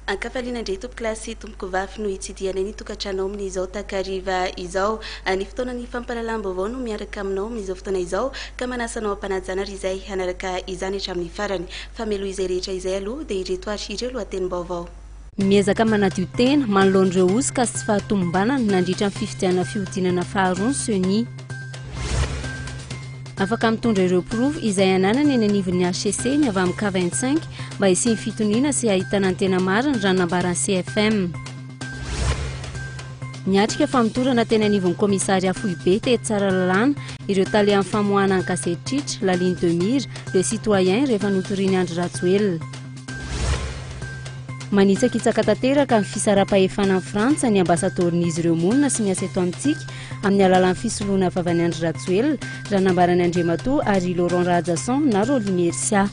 Ankafaliana indray tompokolahy sy tompokovavy no hitsidihanay ny tokantranao amin'izao takariva izao. Ny fotoanan'ny fampahalalam-baovao no miaraka aminao amin'izao fotoana izao ka manasa anao am-panajana ary izay hanaraka izany hatramin'ny farany. Fa mialoha izay rehetra izay aloha dia ireto ary ireo lohatenim-baovao. Miezaka manadio tena manoloana ireo hosoka sy tsy fahatomombanana nandritra ny fifidianana fihodinana faharoa ny Ceni. Afaka mitondra ireo porofo izay ananany eny anivon'ny hcc ny avy amin'ny K 25 mba hisian'ny fitoniana sy hahitana ny tena marina raha ny nambaran'ny CFM. Niatrika famotorana teny anivon'ny kaomisaria foibe tetsy Tsaralalàna ireo tale amin'ny famoahana ny gazety Tritra, La Ligne de Mire, Le Citoyen rehefa notorian'i Andry Rajoelina. Manitsakitsaka tanteraka ny fisaraham-pahefana amin'i Frantsa ny ambasadorin'izy ireo monina sy miasa eto amintsika amin'ny alalan'ny fisoloana vavan'i Andry Rajoelina, raha nambaran'i Andriamatoa Harry Laurent Rahajason na Rolly Mercia.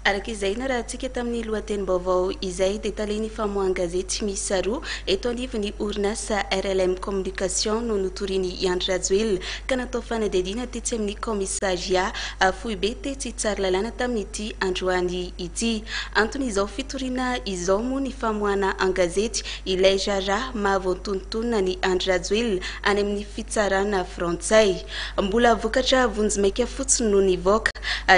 Araka izay narahantsika tamin'ny lohatenim-baovao izay dia talen'ny famoahan-gazety miisa roa eto anivon'ny orinasa RLM Communication no notorian'i Andry Rajoelina ka natao fanadihadiana tetsy amin'ny kaomisaria foibe tetsy Tsaralalàna tamin'ity androany ity. Anton'izao fitoriana izao moa ny famoahana an-gazety ilay raharaha mahavoatonontonona an'i Andry Rajoelina any amin'ny fitsarana frantsay. Mbola vokatra vonjimaika fotsiny no nivoaka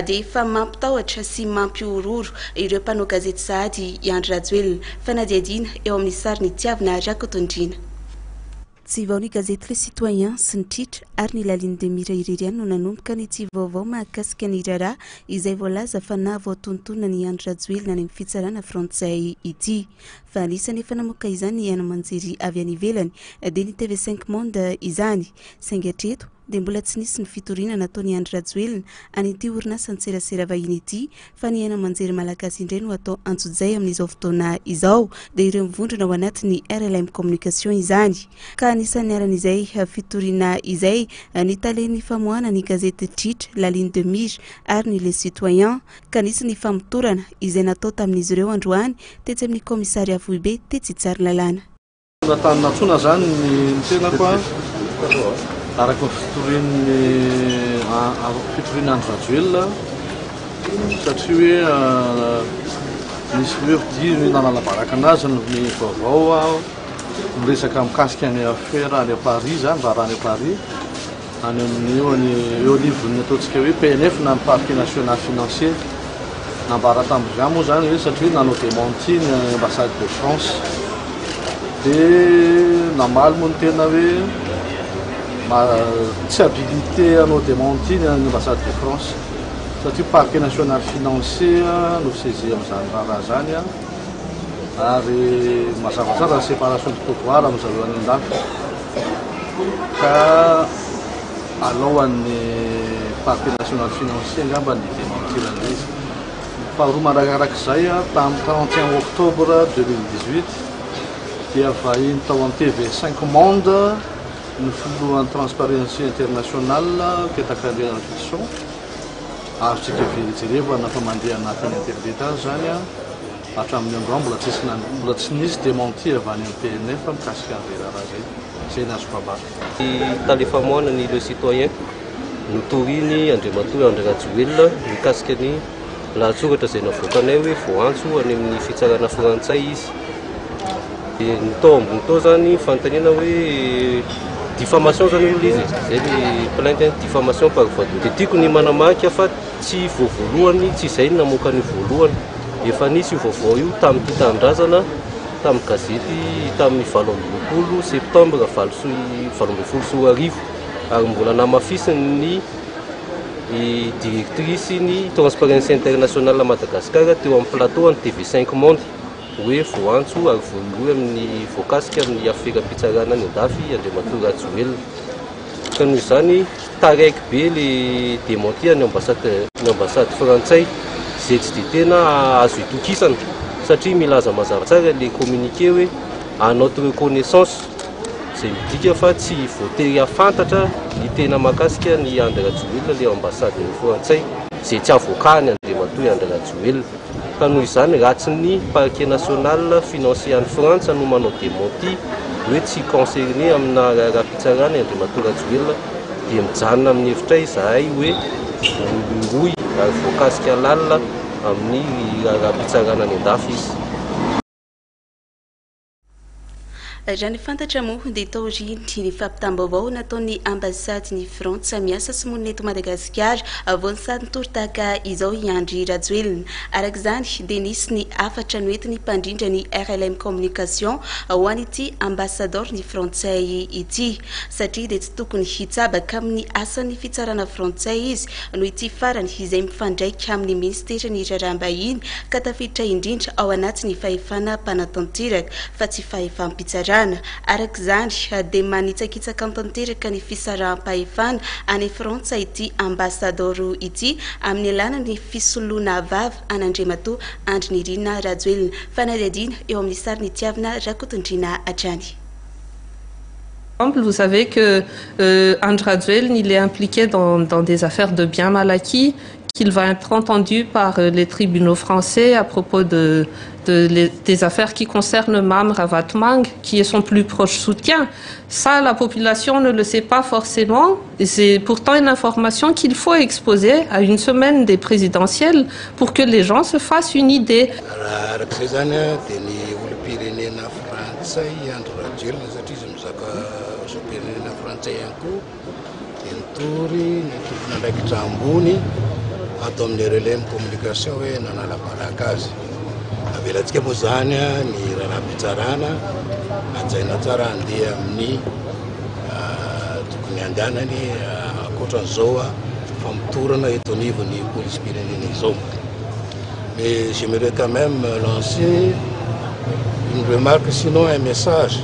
dia efa mampitahotra sy mampihorohoro ireo mpanao gazety sahady i Andry Rajoelina. Fanadihadiana eo amin'ny sarin'i Tiavina Rakotondriana. Tsy vao ny gazety Le Citoyen sy ny Tritra ary ny La Ligne de Mire irery ihany no nanomboka ny tsy vaovao mahakasika ny raharaha izay voalaza fa nahavoatonontonona an'i Andry Rajoelina any amin'ny fitsarana frantsay ity. Fa anisan'ny efa namoaka izany ny haino aman-jery avy any ivelany dia ny TV Cinq Monde izany. Saingy hatreto dia mbola tsy nisy ny fitoriana nataon'i Andry Rajoelina an'ity orinasan-tserasera vahiny ity fa ny haino aman-jery malagasy indray no atao antsojay amin'izao fotoana izao dia ireo mivondrona ao anatin'ny RLM Communication izany. Ka anisan'ny niharan'izay fitoriana izay ny talen'ny famoahana ny gazety Tritra, La Ligne de Mire ary ny Le Citoyen ka nisy ny famotorana izay natao tamin'izy ireo androany tetsy amin'ny kaomisaria foibe tetsy Tsaralalàna. Tonga tany nantsoina izany ny tenako araka ny fitorian'ny fitorian'i Andry Rajoelina satria hoe nisy hoe dia nanala baraka anazy ny vaovao miresaka mikasika ny affaire any Paris izany, raharaha any Paris. Any amin'ny eo any eo anivon'ny ataontsika hoe PNF na ny Parquet National Financier. Nambara tamin'izany moa izany hoe satria nanao démenti ny ambassade de France. Dia namaly moa ny tena hoe tsy habilité hanao démenti ny ambassade de France satria Parquet National Financier no saisi amin'izany raharaha izany ary mazava tsara ny séparation de pouvoir amin-dry zareo any an-dafy. Ka alao an'ny parquet national financier angamba ny démentir an'ilay izy. Faharoa manarakarak'izay, tamin'ny 31 octobre 2018 dia vahiny tao amin'ny TV 5 Monde ny filohan'ny Transparency International Ketaka Andrianarivison. Azontsika jerevana fa mandeha anatin'ny internet any izany. Hatramin'ny androany mbola tsisy mbola tsy nisy démenti avy any amin'ny PNF mikasika an'izay raharaha izay. Izay no azoko ambara. Ny tale famoahana ny Le Citoyen notoriany Andriamatoa Andry Rajoelina mikasika ny lahatsoratra izay navoakanay hoe voaantso any amin'ny fitsarana frantsay izy. Dia ny tao ambony tao izany fanontaniana hoe diffamation izany aloha ilay izy e, izay ilay plainte diffamation par voie de. Dia tiako ny manamarika fa tsy vao voalohany, tsy izay no namoaka an'io voalohany. Efa nisy io vaovao io tamin'ny Tia Tanindrazana, tamin'ny gazety tamin'ny 28 septambra 2018 ary mbola namafisin'ny directrice ny Transparency International Madagascar teo amin'ny plateau an'ny TV 5 Monde hoe voaantso ary voarohirohy amin'ny voakasika amin'ny aferam-pitsarana any an-dafy Andriamatoa Rajoelina. Ka noho izany taraiky be le démenti an'ny ambassade ny ambassade frantsay izay tsy dia tena azo itokisana satria milaza mazava tsara le communiqué hoe à notre connaissance izay midika fa tsy voatery hahafantatra ny tena mahakasika ny Andry Rajoelina le ambassade ny frantsay izay tsy avocat-ny Andriamatoa Andry Rajoelina. Ka noho izany raha tsy ny parquet national financier any Frantsa no manao démenti hoe tsy concerné amina raharaham-pitsarana i Andriamatoa Rajoelina dia mijanona amin'ny hevitray izahay hoe voarohirohy ary voakasika lalina amin'ny raharaham-pitsarana any an-dafy izy. Raha ny fantatra moa dia taorian'ny ny fampitam-baovao nataon'ny ambasadin'i Frantsa miasa sy monina eto Madagasikara vao nisantory tahaka izao i Andry Rajoelina. Araka izany dia nisy ny hafatra noentin'ny mpandrindra ny RLM Communication ho an'ity ambasadaoron'ny frantsay ity satria dia tsy tokony hitsabaka amin'ny asan'ny fitsarana frantsay izy noho ity farany izay mifandraika amin'ny minisiteran'ny raharaham-bahiny ka tafiditra indrindra ao anatin'ny fahefana mpanatanteraka fa tsy fahefam-pitsarana. Araka izany, dia manitsakitsaka tanteraka ny fisaraham-pahefana any Frantsa ity ambasadaoro ity amin'ny alalan'ny fisoloana vava an'Andriamatoa Andry Nirina Rajoelina. Fanadihadiana eo amin'ny sarin'i Tiavina Rakotondriana hatrany. Vous savez que Andry Rajoelina, il est impliqué dans des affaires de biens mal acquis, qu'il va être entendu par les tribunaux français à propos des affaires qui concernent Mamy Ravatomanga, qui est son plus proche soutien. Ça, la population ne le sait pas forcément. Et c'est pourtant une information qu'il faut exposer à une semaine des présidentielles pour que les gens se fassent une idée. Raha arak'izay zany a, dia ny olom-pirenena frantsay Andry Rajoelina, satria izy mizaka zom-pirenena frantsay ihany koa, dia nitory ny tompon'andraikitra ambony ato amin'ny RLM Communication hoe nanala baraka azy. Avelantsika moa zany a ny raharaham-pitsarana hajaina tsara handeha amin'ny tokony handehanany, ankoatran'izao a famotorana eto anivon'ny polisim-pirenena izao. Mais j'aimerais quand même lancer une remarque, sinon un message,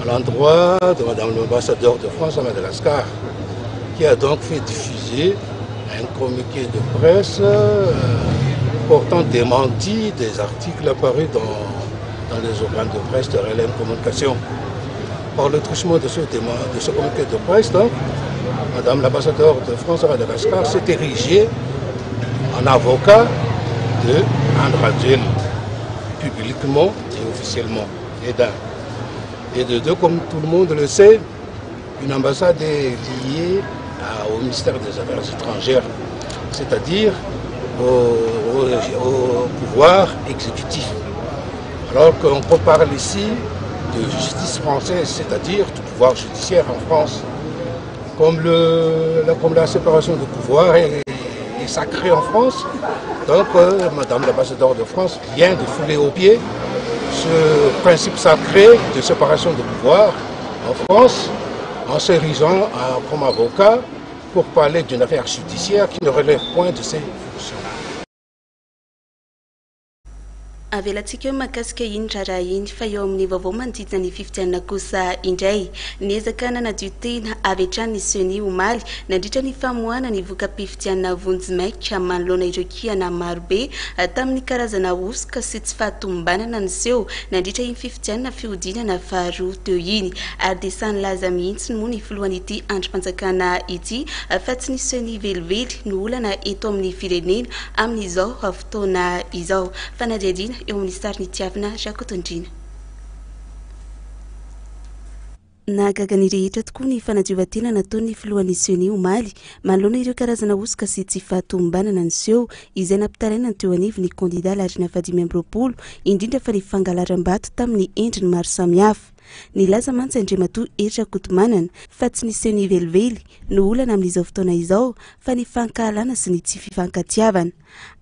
à l'endroit de Madame l'ambassadeur de France à Madagascar, qui a donc fait diffuser un communiqué de presse portant démenti des articles apparus dans les organes de presse de RLM Communication. Par le truchement de ce communiqué de presse, donc, Madame l'ambassadeur de France à Madagascar s'est érigée en avocat de Andry Rajoelina, publiquement et officiellement. Et d'un. Et de deux, comme tout le monde le sait, une ambassade est liée au ministère des Affaires étrangères, c'est-à-dire au pouvoir exécutif. Alors qu'on parle ici de justice française, c'est-à-dire du pouvoir judiciaire en France. Comme la séparation de pouvoir est sacrée en France, donc Madame l'ambassadeur de France vient de fouler au pied ce principe sacré de séparation de pouvoir en France en s'érigeant comme avocat pour parler d'une affaire judiciaire qui ne relève point de ses fonctions. Avelantsika eo mahakasika iny raharaha iny, fa eo amin'ny vaovao manodidina ny fifidianana kosa indray, niezaka nanadio tena avy hatrany ny CENI omaly nandritra ny famoahana ny voka-pifidianana vonjimaika, manoloana ireo kiana marobe tamin'ny karazana hosoka sy tsy fahatomombanana ny seho nandritra iny fifidianana fihodinana faharoa teo iny. Ary dia samy nilaza mihitsy moa ny filohan'ity andrim-panjakana ity fa tsy ny CENI velively no olana eto amin'ny firenena amin'izao fotoana izao. Fanadihadiana eo amin'ny sarin'i Tiavina Rakotondriana. Nahagaga ny rehetra tokoa ny fanadiovan-tena nataon'ny filohan'ny CENI omaly manoloana ireo karazana hosoka sy tsy fahatomombanana ny seho izay nampitaraina ny teo anivo ny kandida laharana faha-25, indrindra fa ny fangalaram-bato tamin'ny endriny maro samihafa. Nilaza mantsy Andriamatoa Hery Rakotomanana fa tsy ny CENI velively no olana amin'izao fotoana izao fa ny fankahalana sy ny tsy fifankatiavana.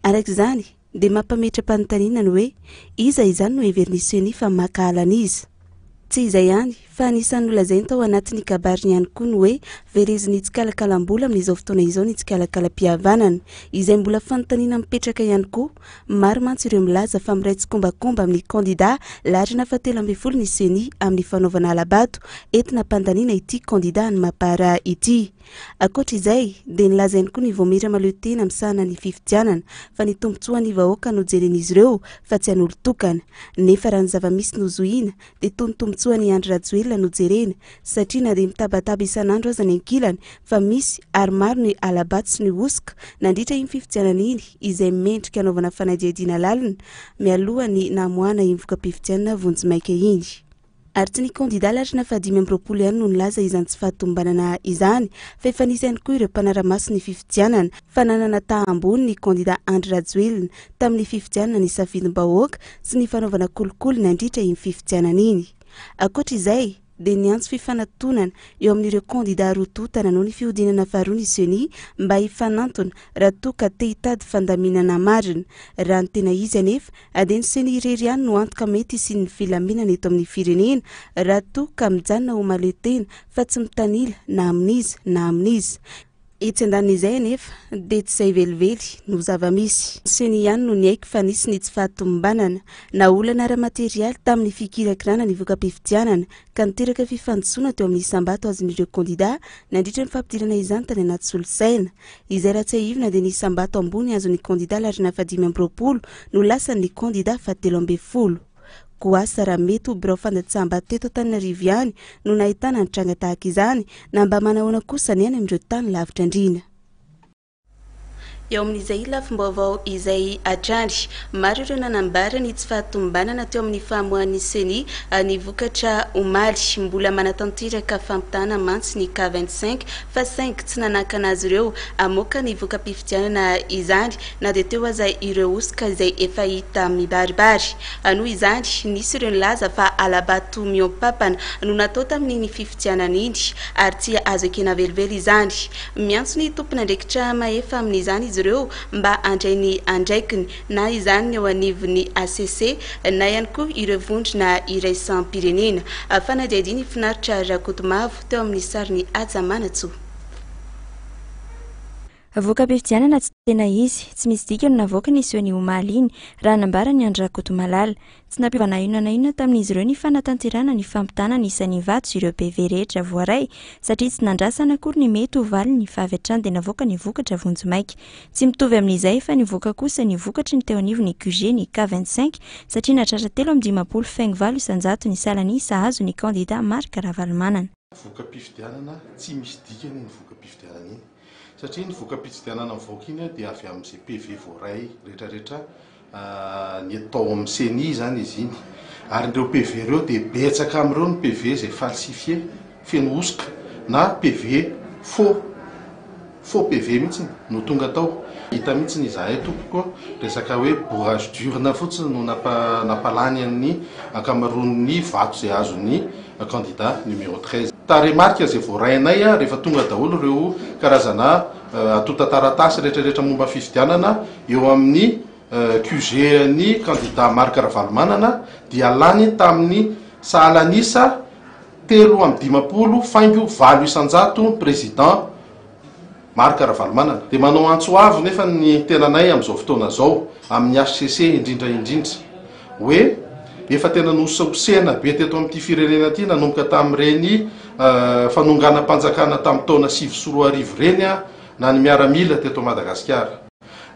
Araka izany dia mampametra-panontaniana ny hoe iza izany no heverin'ny CENI fa mankahala an'iza? Tsy izay ihany fa anisan'ny nolazainy tao anatin'ny kabariny ihany koa ny hoe verezin'ny tsikalakalam-bola amin'izao fotoana izao ny tsikalakalam-pihavanana, izay mbola fanontaniana mipetraka ihany koa. Maro mantsy ireo milaza fa miray tsikombakomba amin'ny kandida laharana faha-13 ny CENI amin'ny fanaovana hala-bato entina ampandaniana ity kandida any Mapar ity. Ankoatra izay dia nilaza ihany koa ny Vaomiera mahaleo tena misahana ny fifidianana fa ny tombontsoan'ny vahoaka no jeren'izy ireo fa tsy an'olon-tokana. Nefa raha ny zava-misy no zohiana dia toa ny tombontsoan'i Andry Rajoelina no jerena, satria na dia mitabataba isan'andro aza ny ankilany fa misy ary maro ny hala-bato sy ny hosoka nandritra iny fifidianana iny izay mendrika hanaovana fanadihadiana lalina mialoha ny namoahana iny voka-pifidianana vonjimaika iny. Ary tsy ny kandida laharana faha-25 ihany no nilaza izany tsy fahatomombanana izany fa efa nisy ihany koa ireo mpanara-maso ny fifidianana fa nanana taha ambony ny kandida Andry Rajoelina tamin'ny fifidianana ny safidim-bahoaka sy ny fanaovana kolikoly nandritra iny fifidianana iny. Ankoatra izay dia niantso fifanatonana eo amin'ireo kandida roa tonta nanao ny fihodinana faharoa ny Ceni mba hifanantona raha toa ka te hitady fandaminana marina. Raha ny tena izy anefa dia ny Ceni irery ihany no antoka mety hisian'ny filaminana eto amin'ny firenena raha toa ka mijanona ho mahaleo tena fa tsy mitanila na amin'iza na amin'iza. Etsy andanin'izay anefa dia tsy izay velively no zava-misy. Ny Ceni ihany no niaiky fa nisy ny tsy fahatomombanana na olana ara-materialy tamin'ny fikirakirana ny voka-pifidianana ka niteraka fifandisoana teo amin'ny isam-bato azon'ireo kandida nandritra ny fampidirana izany tany anaty solosaina. Izay raha tsiahivina dia ny isam-bato ambony azon'ny kandida laharana faha-25 no lasan'ny kandida faha-13. Koa asa raha mety ho birao fandatsaham-bato teto Antananarivo ihany no nahitana ny tranga tahaka izany na mba manahoana kosa ny any amin'ireo tany lavitra andriana. Eo amin'izay lafim-baovao izay hatrany, maro ireo nanambara ny tsy fahatomombanana teo amin'ny famoahan'ny Ceni ny vokatra omaly. Mbola manatanteraka fampitahana mantsy ny K 25 fa saingy tsy nanakana azy ireo hamoaka ny voka-pifidianana izany na dia teo aza ireo hosoka izay efa hita mibaribary. Noho izany, nisy ireo nilaza fa hala-bato mihoam-pampana no natao tamin'iny fifidianana iny ary tsy azo ekena velively izany. Miantso ny tompon'andraikitra mahefa amin'izany izy ireo mba handray ny andraikiny, na izany ny eo anivon'ny hcc na ihany koa ireo vondrona iraisam-pirenena. Fanadihadian'i Finaritra Rakotomavo teo amin'ny sarin'i Haja Manantsoa. Voka-pifidianana tsy tena izy, tsy misy dikany no navoaka ny Ceni omaly iny, raha nambaran'i Andry Rakotomalala. Tsy nampiova na inona na inona tamin'izy ireo ny fanatanterahana ny fampitana ny isan'ny vato sy ireo PV rehetra voaray, satria tsy nandrasana akory ny mety ho valiny fa avy hatrany dia navoaka ny vokatra vonjimaika. Tsy mitovy amin'izay efa nivoaka kosa ny vokatry ny teo anivon'ny QG ny K 25, satria nahatratra 53 faingo 8% ny salan'isa azon'ny kandida Marc Ravalomanana. Voka-pifidianana tsy misy dikany iny voka-pifidianana iny. Satria iny voka-pifidianana mivoaka iny dia avy amin'izay PV voaray rehetrarehetra ny tao amin'ny Ceni izany izy iny. Ary ireo PV ireo dia betsaka amin'ireo ny PV izay falsifié, feno hosoka, na PV faux, faux PV mihitsy no tonga tao. Hita mihitsy izahay tompoko, resaka hoe bourrage d'urne fotsiny no nampalany an'ny ankamaroan'ny vato izay azon'ny candidat numéro 13. Tarehimarika izay voarainay rehefa tonga daholo ireo karazana antontan-taratasy rehetrarehetra momba ny fifidianana eo amin'ny QG an'ny candidat Marc Ravalomanana dia lany tamin'ny sahalan'isa 53 faingo 8% ny président Marc Ravalomanana. Dia manao antso avo nefa ny tenanay amin'izao fotoana izao amin'ny HCC indrindra indrindra hoe efa tena nosahosena be teto amin'ity firenena ity nanomboka tamin'ireny fanonganam-panjakana tamin'ny taona 2009 ireny na ny miaramila teto Madagasikara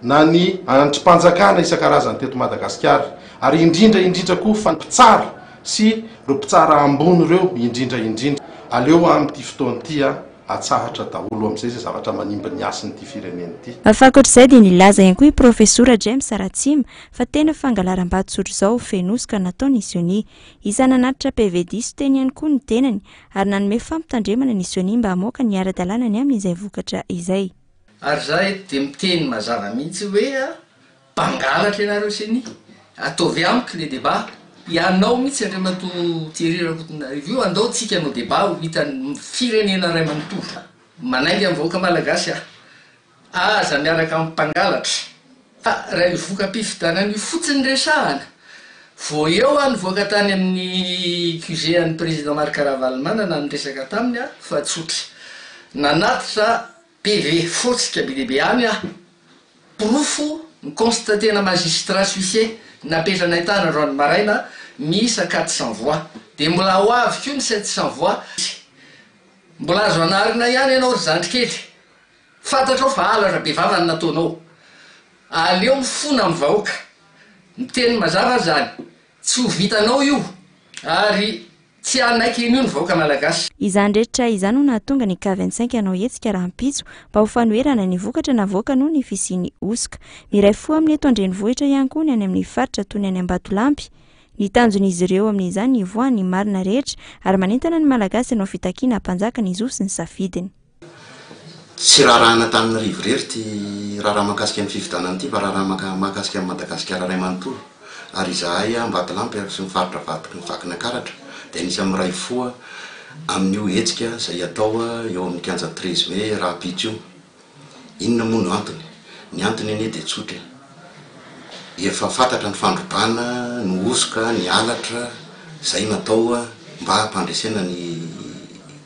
na ny andrim-panjakana isan-karazany teto Madagasikara ary indrindra indrindra koa fa mpitsara sy ireo mpitsara ambony ireo indrindra indrindra. Aleo amin'ity fotoana ity atsahatra daholo amin'izay izay zavatra manimba ny hasin'ity firenena ity. Fa ankoatra izay dia nilaza ihany koa i Profesora James Ratsima fa tena fangalaram-bato tsotra izao feno hosoka nataon'ny Ceni. Isan'ny nanatitra PV diso teny ihany koa ny tenany ary nanome fampitandremana ny Ceni mba hamoaka ny ara-dalàna ny amin'izay vokatra izay. Ary za eto dia miteny mazava mihitsy hoe mpangalatra ianareo Ceni, ataovy amiko le débat, ianao mihitsy Andriamatoa Thierry Rakotonarivo io, andao tsika hanao débat ho hitan'ny firenena iray manontolo. Manainga ny vahoaka malagasy aho, aza miaraka amin'ny mpangalatra, fa raha io voka-pifidianana io fotsiny resahana, vao eo aho nivoaka tany amin'ny QG an'ny Président Marc Ravalomanana niresaka taminy aho fa tsotra, nanatitra PV fotsika be dia be any aho, porofo ni-constater-na magistrat huissier napetranay tany androany maraina miisa 400 voix, dia mbola ho avy koa ny 700 voix, mbola azo anarina ihany ianao ry zandry kely, fantatrao fa halatra be vava ny nataonao, aleo mifona amin'ny vahoaka, miteny mazava aho zany, tsy ho vitanao io ary Tsy hanaiky an'io ny vahoaka malagasy. Izany rehetra izany no nahatonga ny K 25 hanao hetsika rahampitso mba ho fanoherana ny vokatra navoaka noho ny fisian'ny hosoka. Miray fo amin'ny eto an-drenivohitra ihany koa ny any amin'ny faritra toy ny any Ambatolampy. Ny tanjon'izy ireo amin'izany ny hivoahan'ny marina rehetra ary manentana ny Malagasy hanao fitakiana hampanjaka ny zo sy ny safidiny. Tsy raharahan'Antananarivo irery ity raharaha mahakasika ny fifidianana ity fa raharaha mahakasika an'i Madagasikara iray manontolo ary izahay Ambatolampy sy ny faritra Vakinankaratra dia anisan'ny miray fo amin'io hetsika izay hatao eo amin'ny kianja 13 mai rahampitso io. Inona moa no antony? Ny antony anie dia tsotra e! Efa fantatra ny fandrobana, ny hosoka, ny halatra izay natao mba hampandresena ny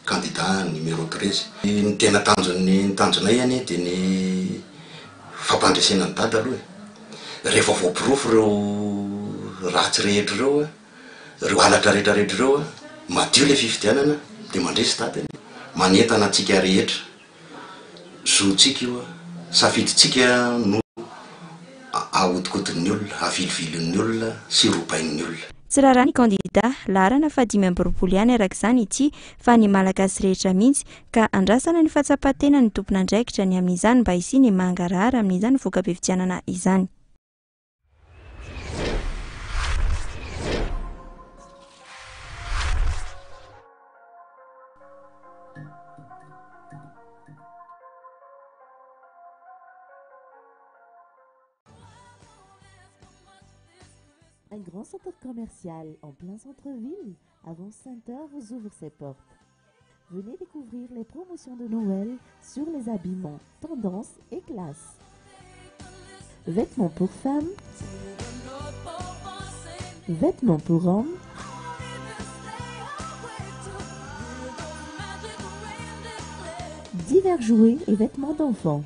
kandida numéro 13. Ny tena tanjon'ny ny tanjonay anie dia ny fampandresena an'i Dada aloha e! Rehefa voaporofo ireo ratsy rehetra ireo, ireo halatra rehetra rehetra ireo, madio ilay fifidianana dia mandresy Dada anie. Manentana antsika rehetra Zontsika io a! Safidintsika no ahodikodin'ny olona, avilivilin'ny olona sy robain'ny olona. Tsy raharaha ny kandida laharana faha 25 ihany araka izany ity fa ny Malagasy rehetra mihitsy ka andrasana ny fahatsapan-tenan'ny tompon'andraikitra ny amin'izany mba hisian'ny mangarahara amin'izany voka-pifidianana izany. Un grand centre commercial en plein centre-ville, avant Center vous ouvre ses portes. Venez découvrir les promotions de Noël sur les habillements, tendances et classes. Vêtements pour femmes, vêtements pour hommes, divers jouets et vêtements d'enfants.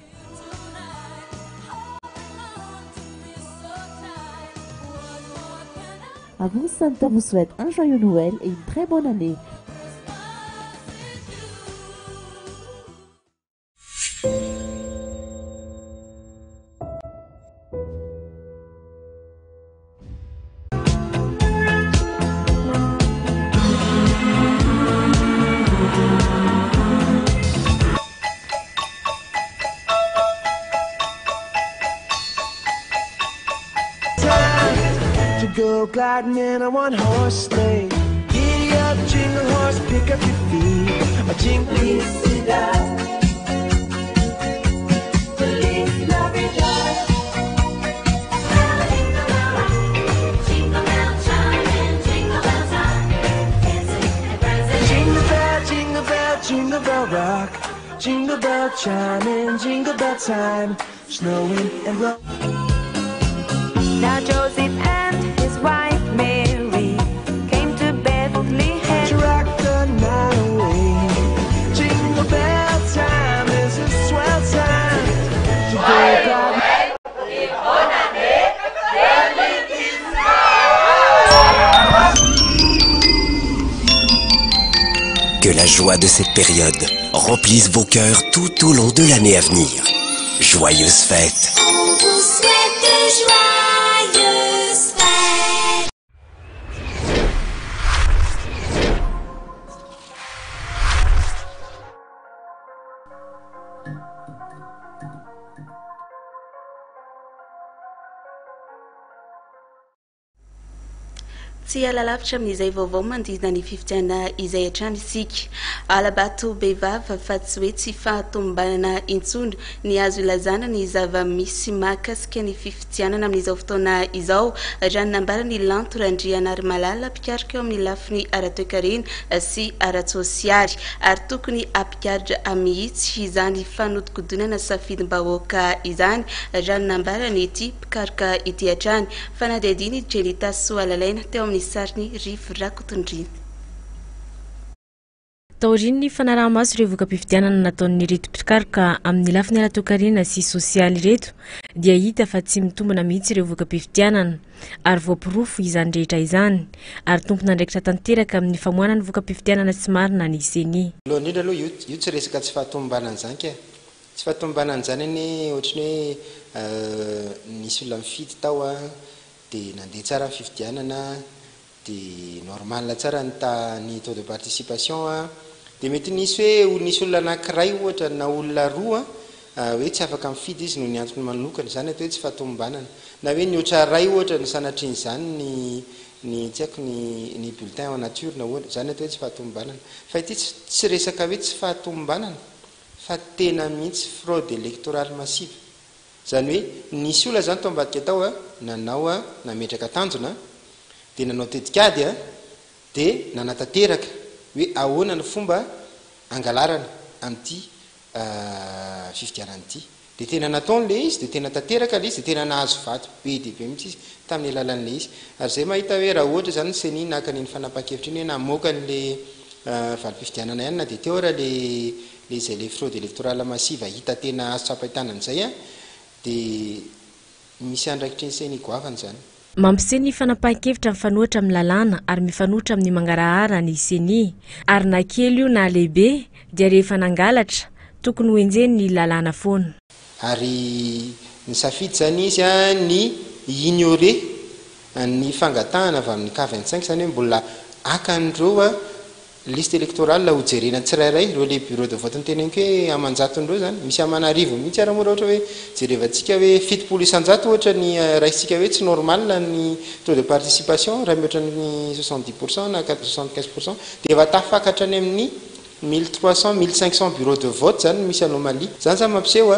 Avant Center vous souhaite un joyeux Noël et une très bonne année. To go gliding in a one horse sleigh. Giddy up, jingle horse, pick up your feet. A jingle. Feliz Navidad. Jingle bell, jingle bell, jingle bell rock. Jingle bell chiming, jingle bell time. Snowing and blowing. Now Joseph and his wife Mary came to Bethlehem. To rock the night away. Jingle bell time is a swell time. To go gliding. Que la joie de cette période remplisse vos cœurs tout au long de l'année à venir. Joyeuses fêtes. On vous souhaite de joyeuses fêtes. Tsy hiala lavitra amin'izay vaovao manodidina ny fifidianana izay hatrany isika. Hala-bato bevava fa tsy hoe tsy fahatomombanana intsony ny azo ilazana ny zava-misy mahakasika ny fifidianana amin'izao fotoana izao, raha ny nambaran'i Lanto Randrianarimalala, mpikaroka eo amin'ny lafiny ara-toekarena sy ara-tsosialy. Ary tokony hampigadra mihitsy izany fanodikodinana safidim-bahoaka izany, raha ny nambaran'ity mpikaroka ity hatrany. Fanadihadiana i Jenita Soalalaina teo amin'ny sarin'i Rivo Rakotondriana. Taorian'ny fanaraha-maso ireo voka-pifidianana nataon'ireto mpikaroka amin'ny lafiny ara-toekarena sy sosialy ireto dia hita fa tsy mitombina mihitsy ireo voka-pifidianana ary voaporofo izany rehetra izany ary tompon'andraikitra tanteraka amin'ny famoahana ny voka-pifidianana tsy marina ny Ceni. Voalohany indrindra aloha io io tsy resaka tsy fahatomombanana izany ka. Tsy fahatomombanana izany anie ohatry ny hoe nisy olona nifidy tao an, dia nandeha tsara ny fifidianana, dia normal tsara ny taha ny taux de participation an, dia mety nisy hoe nisy olona anankiray ohatra na olona roa hoe tsy afaka mifidy izy noho ny antony manokana, izany atao hoe tsy fahatomombanana. Na hoe nihoatra iray ohatra ny sanatrian'izany ny ny tsy haiko ny ny bulletin ao anaty urne ohatra, izany atao hoe tsy fahatomombanana. Fa ity tsy tsy resaka hoe tsy fahatomombanana fa tena mihitsy fraude électorale massive. Izany hoe nisy olona izany tao ambadika tao a, nanao a, nametraka tanjona dia nanao tetikady a, dia nanatanteraka hoe ahoana ny fomba hangalarana an'ity fifidianana ity. Dia tena nataony ilay izy, dia tena tanteraka ilay izy, dia tena nahazo vato be dia be mihitsy izy tamin'ny alalan'ilay izy. Ary izay mahita hoe raha ohatra izany ny Ceni naka an'iny fanapahan-kevitra iny hoe namoaka an'ilay valim-pifidianana ihany na dia teo ara ilay ilay izay ilay fraude électorale massive hita tena azo tsapain-tanana izay an, dia misy andraikitry ny Ceni goavana izany. Mampiseho ny fanapahan-kevitra mifanohitra amin'ny lalàna ary mifanohitra amin'ny mangarahara ny Ceni. Ary na kely io na lehibe dia rehefa nangalatra, tokony ho enjehin'ny lalàna foana. Ary nisafidy izany izy ny hi-ignorer ny fangatahana avy amin'ny K 25, izany hoe mbola haka an'ireo Liste électorale ho jerena tsirairay ireo le bureau de vote noteneniko hoe amanjatony ireo zany, misy aman'arivony mihitsy ara moa raha ohatra hoe jerevantsika hoe 70% ohatra ny raisintsika hoe tsy normal ny taux de participation raha mihoatra ny 70% na 75% dia efa tafakatra any amin'ny 1300, 1500 bureau de vote zany no misy anomalie. Zany zany mampiseho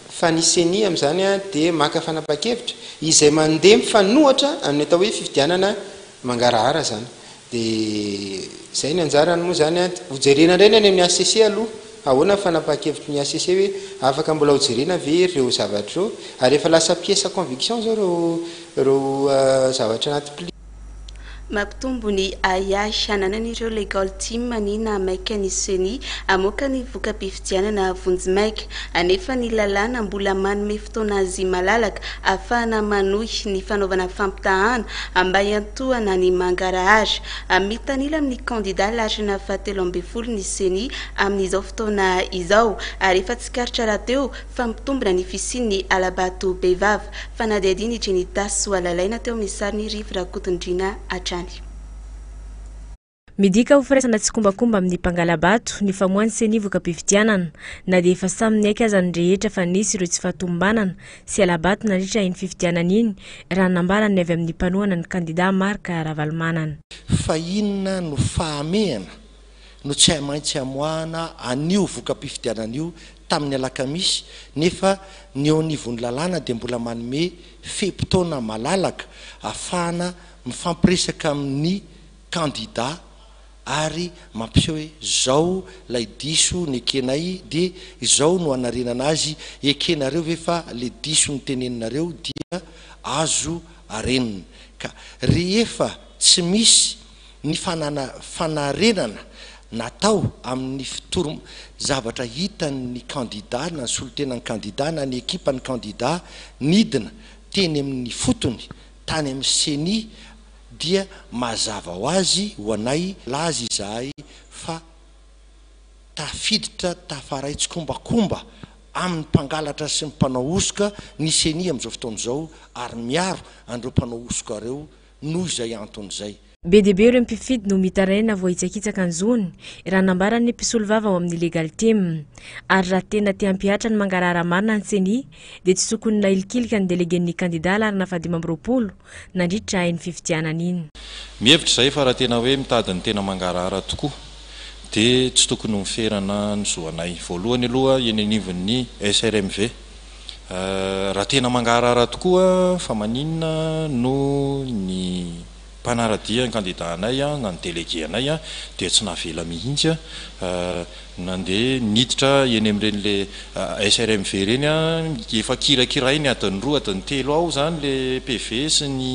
fa ny ceni amin'izany dia maka fanapahan-kevitra izay mandeha mifanohatra amin'ny atao hoe fifidianana mangarahara zany. Dia izay ny anjarany moa izany an. Hojerena indray ny any amin'ny hcc aloha. Ahoana ny fanapahan-kevitry ny hcc hoe afaka mbola hojerena ve ireo zavatra ireo? Ary efa lasa pièce à conviction izao ireo ireo zavatra anaty pli. Mampitombo ny ahiahy ananan'ireo Legal Team ny nahamaika ny Ceni hamoaka ny voka-pifidianana vonjimaika. Anefa ny lalàna mbola manome fotoana azy malalaka ahafahana manohy ny fanaovana fampitahana mba hiantohana ny mangarahara. Mitanila amin'ny kandida laharana fahatelo ambin'ny folo ny Ceni amin'izao fotoana izao ary efa tsikaritra rahateo fa mitombina ny fisian'ny hala-bato bevava. Fanadihadian'i Jenita Soalalaina teo amin'ny sarin'i Rivo Rakotondriana hatrany. Midika ho firaisana tsikombakomba amin'ny mpangala-bato ny famoahan'ny Ceni voka-pifidianana, na dia efa samy niaiky aza ny rehetra fa nisy ireo tsy fahatomombanana sy hala-bato nandritra iny fifidianana iny, raha ny nambaran'ny avy amin'ny mpanohana ny kandida Marc Ravalomanana. Fa inona no fahamehana no tsy maintsy hamoahana an'io voka-pifidianana io tamin'ny alakamisy nefa ny eo anivon'ny lalàna dia mbola manome fe-potoana malalaka ahafahana mifampiresaka amin'ny kandida ary mampiseho hoe zao lay diso nekenay de izao no hanarenana azy, ekenareo ve fa le diso noteneninareo dia azo arenina? Ka rehefa tsy misy ny fanana fanarenana natao amin'ny fitorom zavatra hitan'ny kandida na ny solontenan'ny kandida na ny ekipan'ny kandida nidina teny amin'ny fotony tany amin'ny ceni dia mazava ho azy ho anay laza izahay fa tafiditra tafaray tsikombakomba amin'ny mpangalatra sy ny mpanao hosoka ny ceni amin'izao fotoana izao ary miaro an'ireo mpanao hosoka ireo noho izay antony izay. Be dia be ireo mpifidy no mitaraina voahitsakitsaka ny zony, raha nambaran'ny mpisolovava ao amin'ny Legal Team. Ary raha tena te hampihatra ny mangarahara marina ny ceni dia tsy tokony nahilikilika ny delegen'ny kandida laharana faha-25 nandritra iny fifidianana iny. Mihevitra izahay fa raha tena hoe mitady ny tena mangarahara tokoa dia tsy tokony ho miferana ny zo anay. Voalohany aloha eny anivon'ny SRMV. Raha tena mangarahara tokoa fa maninona no ny mpanara-dia ny kandida anay na ny délégué anay dia tsy navela mihitsy Nandeha niditra eny amin'ireny le SRMV ireny an, efa kirakirainy adiny roa adiny telo ao izany le PV sy ny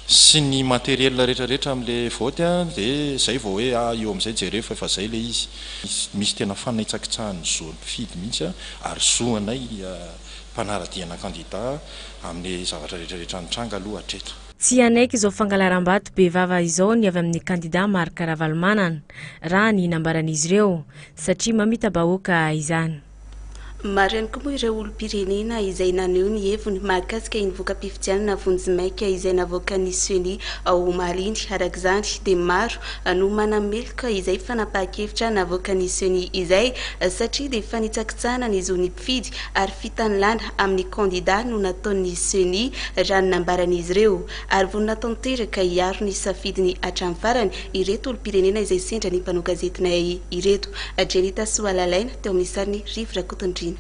sy ny matériel rehetra rehetra amin'le vote an, dia izay vao hoe ah io amin'izay jereo fa efa izay le izy. Misy tena fanitsakitsahan'ny zo mpifidy mihitsy an, ary zo anay mpanara-dia ana kandida amin'le zavatra rehetra rehetra nitranga aloha hatreto. Tsy hanaiky izao fangalaram-bato be vava izao ny avy amin'ny kandida Marc Ravalomanana, raha ny nambaran'izy ireo, satria mamita-bahoaka izany. Maro ihany koa moa ireo olom-pirenena izay naneho ny heviny mahakasika iny voka-pifidianana vonjimaika izay navoakan'ny Ceni omaly iny. Araka izany dia maro no manameloka izay fanapahan-kevitra navoakan'ny Ceni izay satria dia fanitsakitsahana ny zon'ny mpifidy ary fitanilana amin'ny kandida no nataon'ny Ceni raha ny nambaran'izy ireo. Ary vonona tanteraka hiaro ny safidiny hatramin'ny farany ireto olom-pirenena izay sendra ny mpanao gazetinay ireto. Jenita Soalalaina, teo amin'ny sarin'i Rivo Rakotondriana.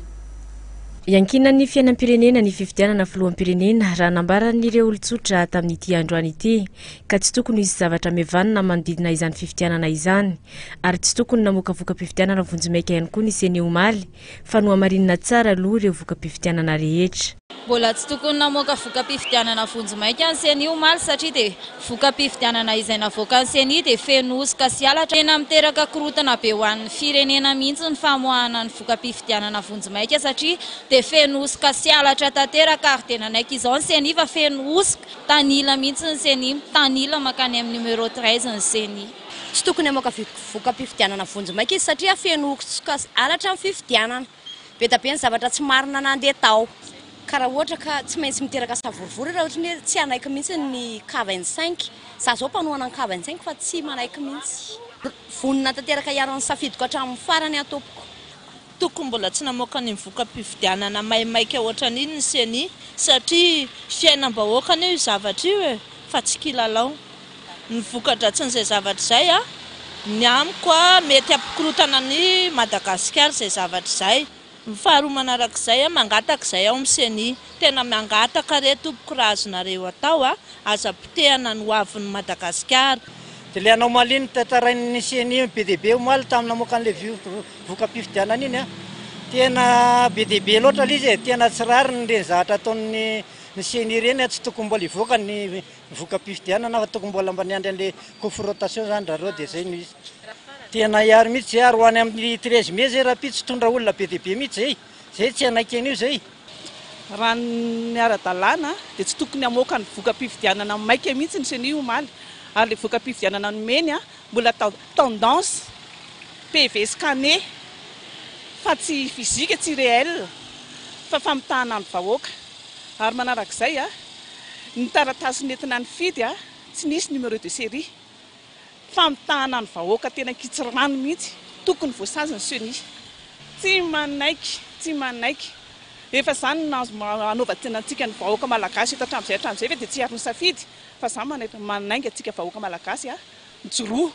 Iankinan'ny fiainam-pirenena ny fifidianana filoham-pirenena, raha nambaran'ireo olon-tsotra tamin'ity androany ity, ka tsy tokony hisy zavatra mivanina manodidina izany fifidianana izany. Ary tsy tokony namoaka voka-pifidianana vonjimaika ihany koa ny Ceni omaly, fa nohamarinina tsara aloha ireo voka-pifidianana rehetra. Mbola tsy tokony namoaka voka-pifidianana vonjimaika ny Ceni omaly satria dia voka-pifidianana izay navoakan'ny Ceni dia feno hosoka sy halatra. Tena miteraka korontana be ho an'ny firenena mihitsy ny famoahana ny voka-pifidianana vonjimaika satria dia feno hosoka sy halatra tanteraka ary dia nanaiky izao ny Ceni fa feno hosoka, tanila mihitsy ny Ceni, mitanila mankany amin'ny numéro 13 ny Ceni. Tsy tokony hamoaka voka-pifidianana vonjimaika izy satria feno hosoka sy halatra ny fifidianana. Be da be ny zavatra tsy marina nandeha tao. Ka raha ohatra ka tsy maintsy miteraka savorovoro raha ohatra ny hoe tsy hanaiky mihitsy ny K 25. Za zao mpanohana ny K 25 fa tsy manaiky mihitsy. Vonona tanteraka hiaro ny safidiko hatramin'ny farany aho tompoko. Tokony mbola tsy namoaka ny voka-pifidianana maimaika ohatran'iny ny ceni satria fiainam-bahoaka anie io zavatra io e, fa tsy kilalao. Ny voka-dratsin'izay zavatra izay a, ny amiko a, mety hampikorontana an'i Madagasikara izay zavatra izay. Ny faharoa manarak'izay a, mangataka izay ao amin'ny ceni, tena mangataka re tompoko raha azonareo atao a, aza potehana ny ho avin'i Madagasikara. Dia ilay anomalie notantarain'ny ceni be dia be omaly tamin'ny namoaka an'ilay voka-pifidianana iny a, tena be dia be loatra ilay izy e, tena tsy rariny ireny zavatra ataon'ny ceni ireny a, tsy tokony mbola hivoaka ny voka-pifidianana fa tokony mbola mba niandry an'le confrontation zany zareo dia zay no izy. Tena hiaro mihitsy zay ary ho any amin'ny 13 mai zay rahampitso hitondra olona be dia be mihitsy zay, zay tsy hanaiky an'io zay. Raha ny ara-dalàna dia tsy tokony hamoaka ny voka-pifidianana maika mihitsy ny ceni omaly ary ilay voka-pifidianana nomeny mbola tendance PV scanné fa tsy physique, tsy réel fa famitahana ny vahoaka ary manarak'izay Ny taratasy nentina nifidy tsy nisy numéro de série. Famitahana ny vahoaka tena ankitsirano mihitsy. Tokony voasazy ny ceni. Tsy manaiky, tsy manaiky. Efa izany no anaovantsika ny vahoaka malagasy eto hatramin'izay hatramin'izay ve dia tsy hiaro ny safidy? Fa za manainga antsika vahoaka malagasy mijoroa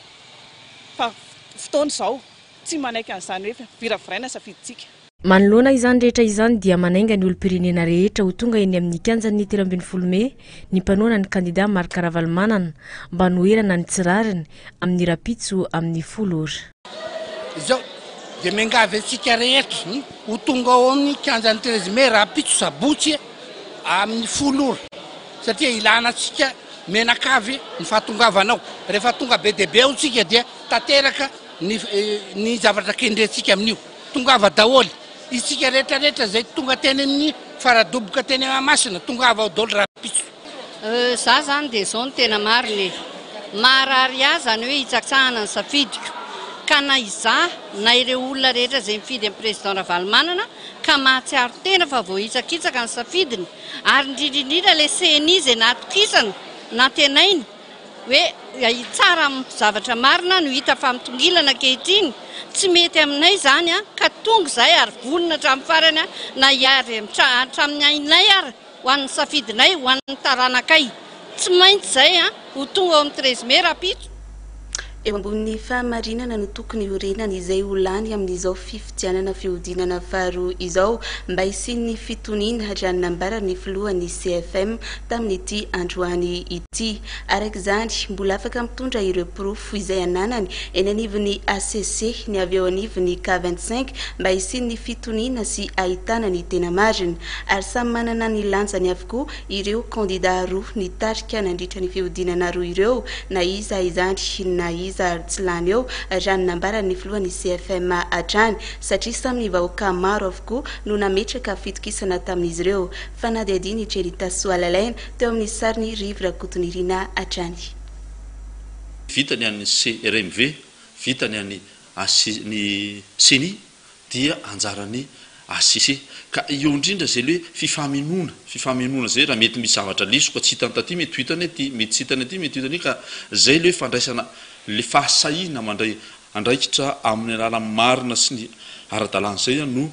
fa fotoana izao. Tsy manaiky an'izany hoe viraviraina ny safidintsika. Manoloana izany rehetra izany dia manainga ny olom-pirenena rehetra ho tonga eny amin'ny kianjan'ny 13 mey ny mpanohana ny kandida Marc Ravalomanana mba hanoherana ny tsy rariny amin'ny rahampitso amin'ny folo ora. Izao dia miangavy antsika rehetra ho tonga ao amin'ny kianjan'ny 13 mey rahampitso sabotsy amin'ny folo ora satria ilana antsika mianakavy ny fahatongavana ao. Rehefa tonga be dia be ao isika dia tanteraka ny ny zavatra kendrentsika amin'io. Tongava daholo isika rehetra rehetra izay tonga teny amin'ny faradoboka teny Mahamasina, tongava ao daholo rahampitso. Za zany dia zao no tena marina e! Maharary ahy zany hoe hitsaktsahana ny safidiko ka na izaho na ireo olona rehetra izay mifidy an'i Président Ravalomanana ka mahatsiaro tena fa voahitsakitsaka ny safidiny ary indrindra indrindra ilay ceni izay natokisana, nantenaina, hoe hitsara amin'ny zavatra marina no hita fa mitongilana ankehitriny, tsy mety aminay izany ka tonga izahay ary vonona hatramin'ny farany na hiady hatramin'ny ainay ary ho an'ny safidinay, ho an'ny taranakay. Tsy maintsy izay ho tonga ao amin'ny 13 mai rahampitso. Eo ambonin'ny fahamarinana no tokony hiorenana izay ho lany amin'izao fifidianana fihodinana faharoa izao mba hisian'ny fitoniana, raha ny nambaran'ny filohan'ny CFM tamin'ity androany ity. Araka izany, mbola afaka mitondra ireo porofo izay ananany eny anivon'ny hcc ny avy eo anivon'ny K 25 mba hisian'ny fitoniana sy ahitana ny tena marina. Ary samy manana ny lanjany avokoa Ireo kandida roa nitarika nandritra ny fihodinana roa ireo, na iza izany na iza ary tsy lany eo, raha ny nambaran'ny filohan'ny CFM hatrany, satria samy ny vahoaka maro avokoa no nametraka fitokisana tamin'izy ireo. Fanadihadian'i Jerita Soalalaina teo amin'ny sarin'i Rivo Rakotonirina hatrany. Vita ny an'ny CRMV, vita ny an'ny AC, ny Ceni, dia anjaran'ny HCC. Ka eo indrindra izay le hoe fifamenoana, fifamenoana izay raha mety misy zavatra lesoka tsy hitany taty mety ho hitany aty, mety tsy hitany aty mety ho hitany aty ka izay le hoe fandraisana le fahasahiana mandray andraikitra amin'ny alalan'ny marina sy ny ara-dalàna izay no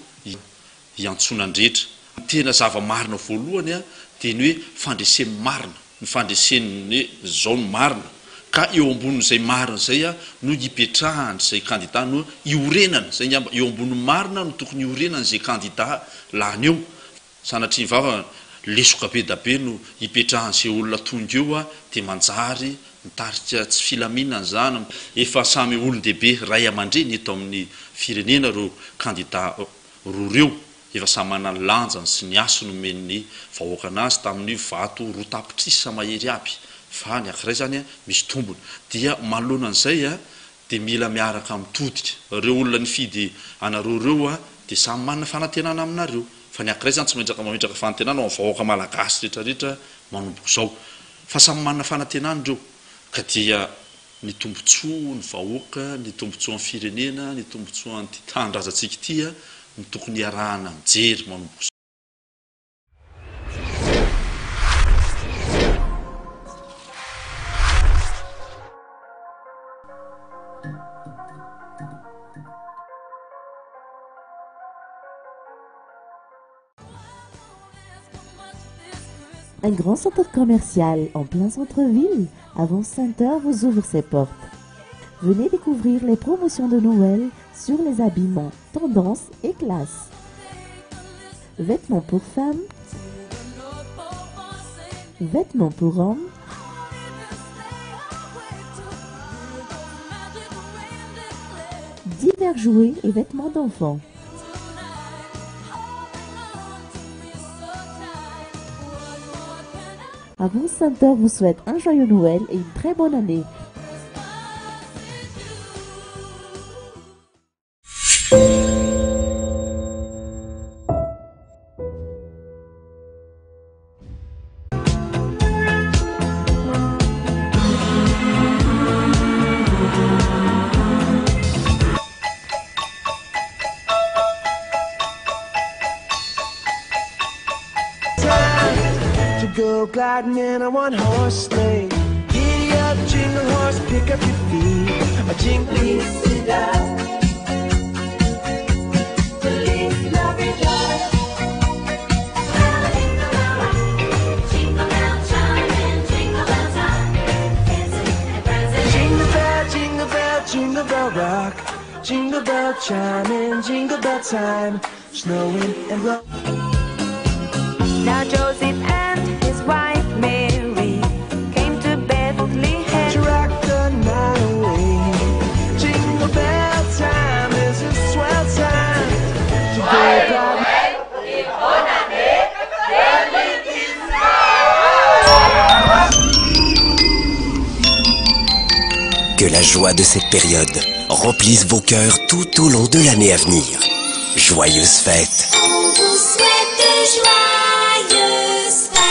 iantsoana ny rehetra. Ny tena zava-marina voalohany dia ny hoe fandresen'ny marina, ny fandresen'ny hoe izao no marina, ka eo ambonin'izay marina izay no hipetrahan'izay kandida no iorenana, izay angamba, eo ambonin'ny marina no tokony hiorenan'izay kandida lany eo. Sanatria ny vava, lesoka be da be no hipetrahan'izay olona tonga eo dia manjary mitarika tsy filaminana izany. Efa samy olon-dehibe, ray aman-dreny eto amin'ny firenena ireo kandida roa ireo. Efa samy manana ny lanjany sy ny hasiny nomen'ny vahoaka anazy tamin'ny vato roa tapitrisa mahery aby fa ny ankiray zany misy tombony. Dia manoloana an'izay dia mila miaraka mitodika. Ireo olona nifidy anareo ireo dia samy manana fanantenana aminareo. Fa ny ankiray zany tsy maintsy mametraka fanantenana ho an'ny vahoaka malagasy rehetra rehetra manomboka izao. Fa samy manana fanantenana ireo ka dia ny tombotsoa ny vahoaka, ny tombotsoan'ny firenena, ny tombotsoan'ity tanindrazantsika ity no tokony hiarahana mijery manomboka izao. Un grand centre commercial en plein centre-ville, avant Center vous ouvre ses portes. Venez découvrir les promotions de Noël sur les habillements, tendances et classes. Vêtements pour femmes, vêtements pour hommes, divers jouets et vêtements d'enfants. Avant Center vous souhaite un joyeux Noël et une très bonne année. To go gliding in a one horse sleigh. Giddy up, jingle horse, pick up your feet. A jingle. Jingle bell, jingle bell, jingle bell rock. Jingle bell chiming, jingle bell time. Snowing and blowing. Now Joseph and his wife Mary came to Bethlehem. To rock the night away. Jingle bell time is a swell time. To go gliding. Que la joie de cette période remplisse vos cœurs tout au long de l'année à venir. Joyeuses fêtes. On vous souhaite de joyeuses fêtes.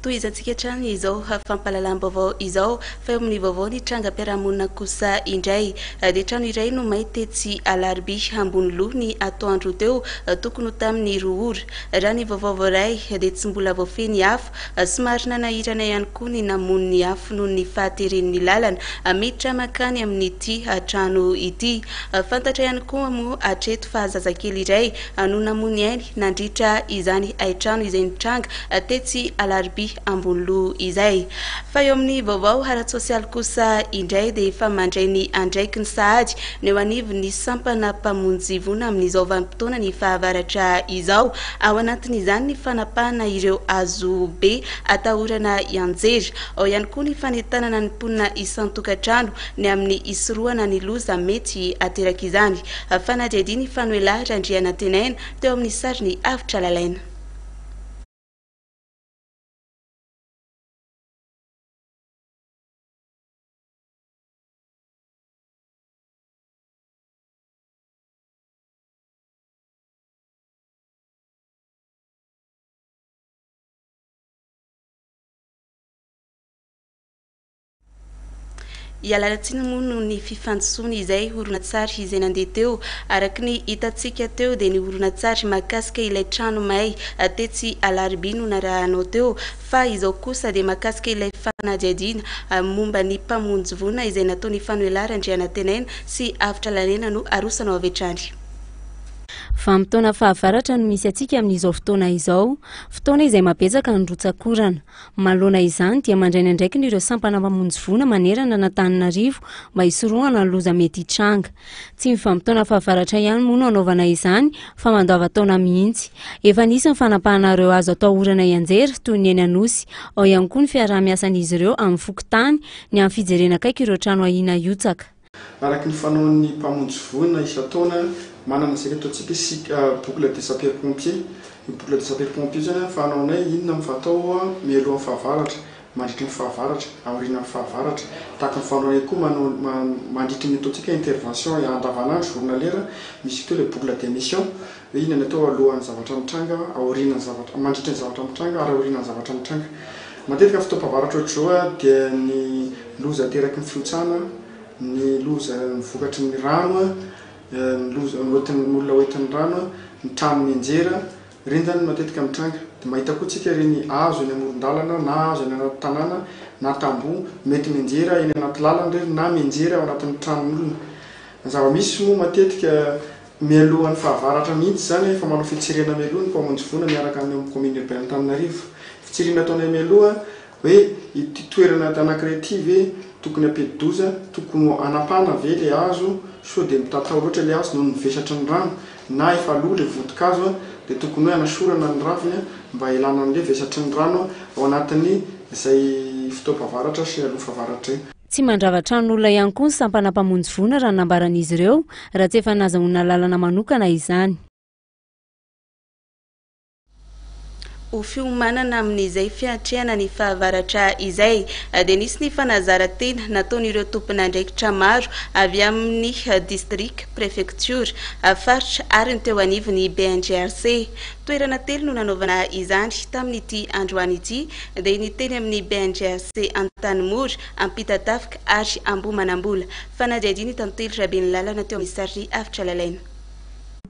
Tohizantsika hatrany izao fampahalalam-baovao izao fa eo amin'ny vaovao ny trangam-piarahamonina kosa indray dia trano iray no may tetsy Alarobia Amboniloha ny atoandro teo tokony ho tamin'ny roa ora. Raha ny vaovao voaray dia tsy mbola voafehy ny afo, somary nanahirana ihany koa ny namono ny afo noho ny fahateren'ny lalana miditra mankany amin'ity trano ity. Fantatra ihany koa moa hatreto fa zazakely iray no namoy ny ainy nandritra izany haintrano izay nitranga tetsy Alarobia Amboniloha izay. Fa eo amin'ny vaovao ara-tsosialy kosa indray dia efa mandray ny andraikiny sahady ny eo anivon'ny sampana mpamonjy voina amin'izao vanim-potoana ny fahavaratra izao. Ao anatin'izany ny fanapahana ireo hazo be atahorana hianjera. Ao ihany koa ny fanentanana ny mponina isan-tokantrano ny amin'ny hisorohana ny loza mety haterak'izany. Fanadihadian'i Fanoela Randrianantenaina teo amin'ny sarin'i Avotra Lalaina. Ialana tsiny moa noho ny fifandisoana izay horonantsary izay nandeha teo. Araka ny hitantsika teo dia ny horonantsary mahakasika ilay trano may tetsy Alarobia no narahanao teo fa izao kosa dia mahakasika ilay fanadihadiana momba ny mpamonjy voina izay nataon'i Fanoela Randrianantenaina sy Avotra Lalaina no arosanao avy hatrany. Vanim-potoana fahavaratra no misy antsika amin'izao fotoana izao, fotoana izay mahabetsaka ny rotsak'orana. Manoloana izany dia mandray ny andraikiny ireo sampana mpamonjy voina manerana an'Antananarivo mba hisorohana ny loza mety hitranga. Tsy ny vanim-potoana fahavaratra ihany moa no anaovana izany fa mandavan-taona mihitsy. Efa nisy ny fanapahana ireo hazo atahorana hianjera toy ny eny Anosy. Ao ihany koa ny fiaraha-miasan'izy ireo amin'ny fokontany ny amin'ny fijerena akaiky ireo trano ahiana hiotsaka. Araka ny fanaon'ny mpamonjy voina isan-taona, manana izay ataontsika hoe boucle de sapeur pompier. Io boucle de sapeur pompier io izany fanaonay inona no fatao mialohan'ny fahavaratra, mandritry ny fahavaratra, aorianan'ny fahavaratra. Tahaka ny fanaonay koa manao mandritry ny ataontsika intervention andavanandro, journalière, misy koa ilay boucle de mission hoe inona no atao alohan'ny zavatra mitranga, aorianan'ny zavatra, mandritry ny zavatra mitranga ary aorianan'ny zavatra mitranga. Matetika fotoam-pahavaratra ohatr'izao dia ny loza ateraky ny fihotsana, ny loza vokatry ny rano, ny loza hoentin'ny olona hoentin'ny rano, ny trano mianjera, ireny izany no matetika mitranga. Dia mahita koa tsika ireny hazo eny amoron-dalana na hazo eny anaty tanàna na tamboho mety mianjera eny anaty lalana ireny na mianjera ao anatin'ny tranon'olona. Ny zava-misy moa matetika Mialohan'ny fahavaratra mihitsy izany efa manao fitsirihana mialoha ny mpamonjy voina miaraka amin'ny ao amin'ny commune urbaine Antananarivo. Fitsirihana ataonay mialoha hoe ity toerana anankiray ity ve tokony hampidi-doza, tokony ho hanapahana ve ilay hazo sao dia mitatao loatra ilay hazo noho ny vesatry ny rano na efa lo ilay vodin-kazo dia tokony hoe hanasorana ny raviny mba hialana amin'ilay vesatry ny rano ao anatin'ny izay fotoam-pahavaratra sy aloha fahavaratra izay. Tsy mandrava tranon'olona ihany koa ny sampana mpamonjy voina raha ny nambaran'izy ireo, raha tsy efa nazahoana alalana manokana izany. Ho fiomanana amin'izay fiatrehana ny fahavaratra izay dia nisy ny fanazaran-tena nataon'ireo tompon'andraikitra maro avy amin'ny distrika, prefektiora, faritra ary ny teo anivon'ny BNGRC. Toerana telo no nanaovana izany tamin'ity androany ity dia ny teny amin'ny BNGRC Antanimora, Ampitatafika ary Ambohimanambola. Fanadihadiana i Tantely Rabenilalana teo amin'ny sary Avotra Lalaina.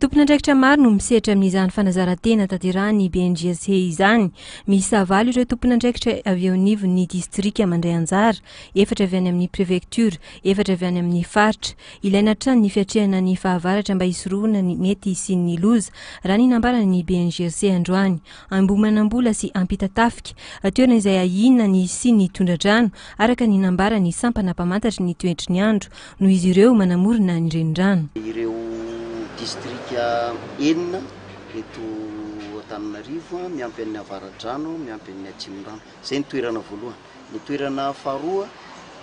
Tompon'andraikitra maro no misehatra amin'izany fanazaran-tena tanterahin'ny BNGRC izany. Miisa valo ireo tompon'andraikitra avy eo anivon'ny distrika mandray anjara, efatra avy any amin'ny prefektiora, efatra avy any amin'ny faritra. Ilaina hatrany ny fiatrehana ny fahavaratra mba hisorohana ny mety hisian'ny loza, raha ny nambaran'ny BNGRC androany. Ambohimanambola sy Ampitatafika, toerana izay ahiana ny hisian'ny tondra-drano, araka ny nambaran'ny sampana mpamantatry ny toetry ny andro, noho izy ireo manamorona ny renirano. Ireo distrika enina eto Antananarivo, miampy an'ny Avaradrano, miampy an'ny Atsimondrano. Izay ny toerana voalohany. Ny toerana faharoa